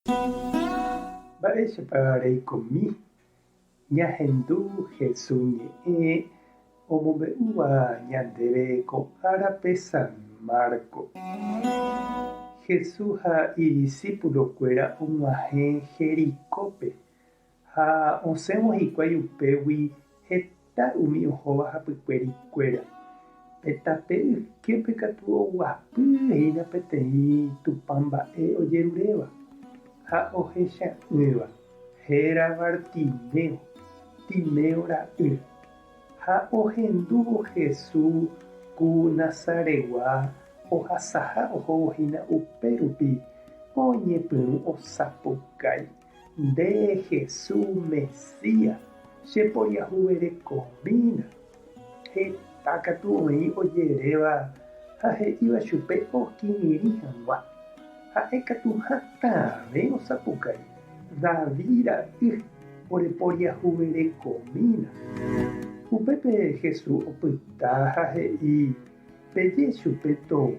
Mba'éichapa reikomi ñahendu Hesu ñe'ẽ omombe'úva ñandéve ko árape San Marco. Hesu ha idisípulokuéra og̃uahẽ Jericópe ha osẽvo hikuái upégui heta umi ohóva hapykuerikuéra. Pe tape yképe katu oguapy hína peteĩ tupãmba'e ojeruréva ha ohecha'ỹva, héra Bartimeo, Timeo ra'y. Ha ohendúvo Jesús ku Nazaregua ohasaha ohóvo hína upe rupi, oñepyrũ osapukái. Nde Jesús Mesías, che poriahuverekomína. Heta katu oĩ ojeréva ha he'íva chupe okirirĩ hag̃ua. Ha'e katu hatãve osapukái, David ra'y, ore poriahuverekomína. Upépe Jesús opyta ha he'i, Peje chupe tou.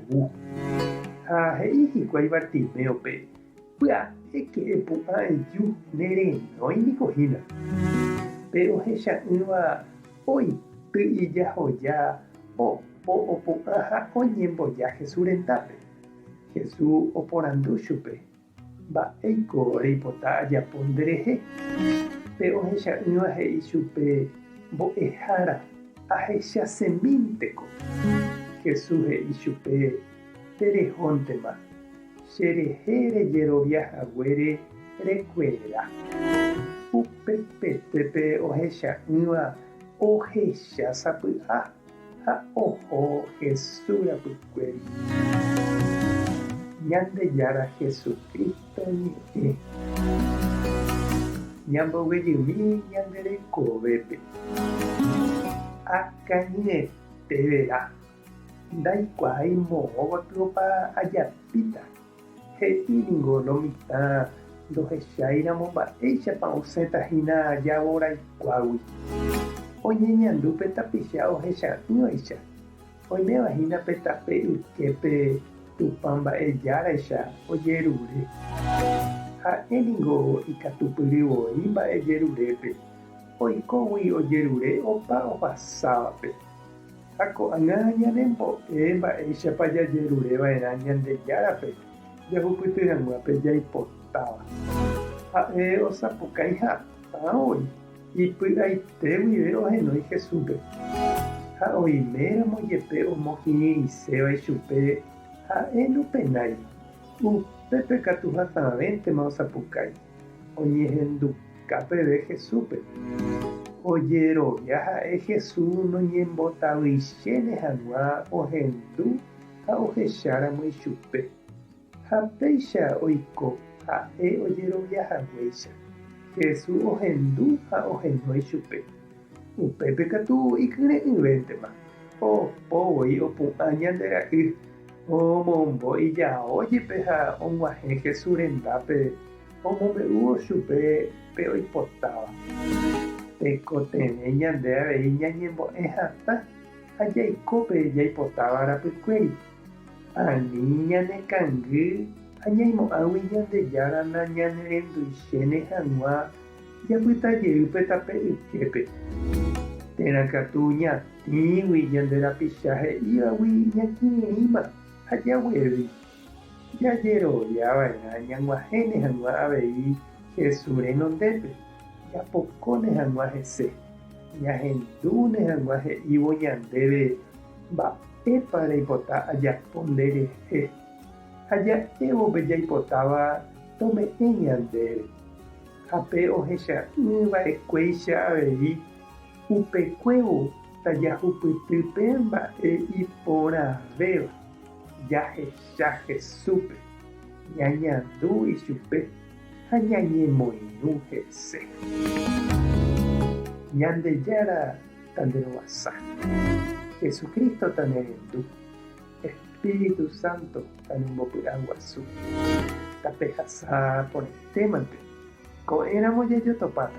Ha he'i hikuái Bartiméope, Pya'éke epu'ã eju, ne renói niko hína. Pe ohecha'ỹva oity ijahoja opo opu'ã ha oñemboja Jesús rendápe. Jesús oporandu chupe, Mba'éiko reipota ajapo nderehe? Pe ohecha'ỹva he'i chupe, Mbo'ehára, ahechasemínteko. Jesús he'i chupe, Terehóntema. Che rehe rejerovia haguére rekuera. Upepete pe ohecha'ỹva ohecha sapy'a ha oho Jesús rapykuéri. Ñandejára Jesucristo ñe'ẽ. Ñamboguejymi ñande rekovépe. Akañyete vera. Ndaikuaái moõ gotyopa ajapíta. He'i ningo lo mitã ndohecháiramo mba'éichapa osẽta hína javoraikuágui. Oñeñandu pe tapicha ohecha'ỹvaicha, oiméva hína pe tape yképe Tupã mba'e járaicha ojerure. Ha'e ningo ikatupyry voi mba'e jerurépe, oikógui ojerure opa ohasávape. Ha ko'ág̃a ñanembo'e mba'éichapa jajerure va'erã Ñandejárape jahupyty hag̃ua pe jaipotáva. Ha'e osapukái hatã voi, ipy'aite guive ohenói Jesúspe. Ha oiméramo jepe omokirirĩséva ichupe, ha'e nopenái. Upépe katu hatãvéntema osapukái. Oñehenduka peve Jesúspe. Ojerovia ha'e Jesús noñembotavyichéne hag̃ua ohendu ha ohecháramo ichupe. Ha péicha oiko ha'e ojerovia haguéicha. Jesús ohendu ha ohenói chupe. Upépe katu ikyre'ỹvéntema. Opo voi opu'ã ñande ra'y, omombo ijao jepe ha og̃uahẽ Jesús rendápe omombe'úvo chupe pe oipotáva. Tekotevẽ ñande avei ñañembo'e hatã ha jaiko pe jaipotáva rapykuéri. Ani ñanekangy ha ñaimo'ãgui Ñandejára nañanerenduichéne hag̃ua Japyta jey pe tape yképe, térã katu ñatĩgui ñande rapicha he'ívagui ñakirirĩma ha jaguevi. Jajerovia va'erã ñag̃uahẽne hag̃ua avei Jesús renondépe, japokóne hag̃ua hese, ñahendúne hag̃ua he'ívo ñandéve mba'épa reipota ajapo nde rehe, ha ja'évo pe jaipotáva tome'ẽ ñandéve. Ha pe ohecha'ỹ va'ekuéicha avei upekuévo tajahupyty pe mba'e iporãvéva, jahecha Jesúspe, ñañandu ichupe ha ñañemoirũ hese. Ñandejára tanderovasa. Jesucristo tanerendu. Espíritu Santo tanembopy'aguasu. Tapehasa porãitémante. Ko'ẽramo jajotopáta.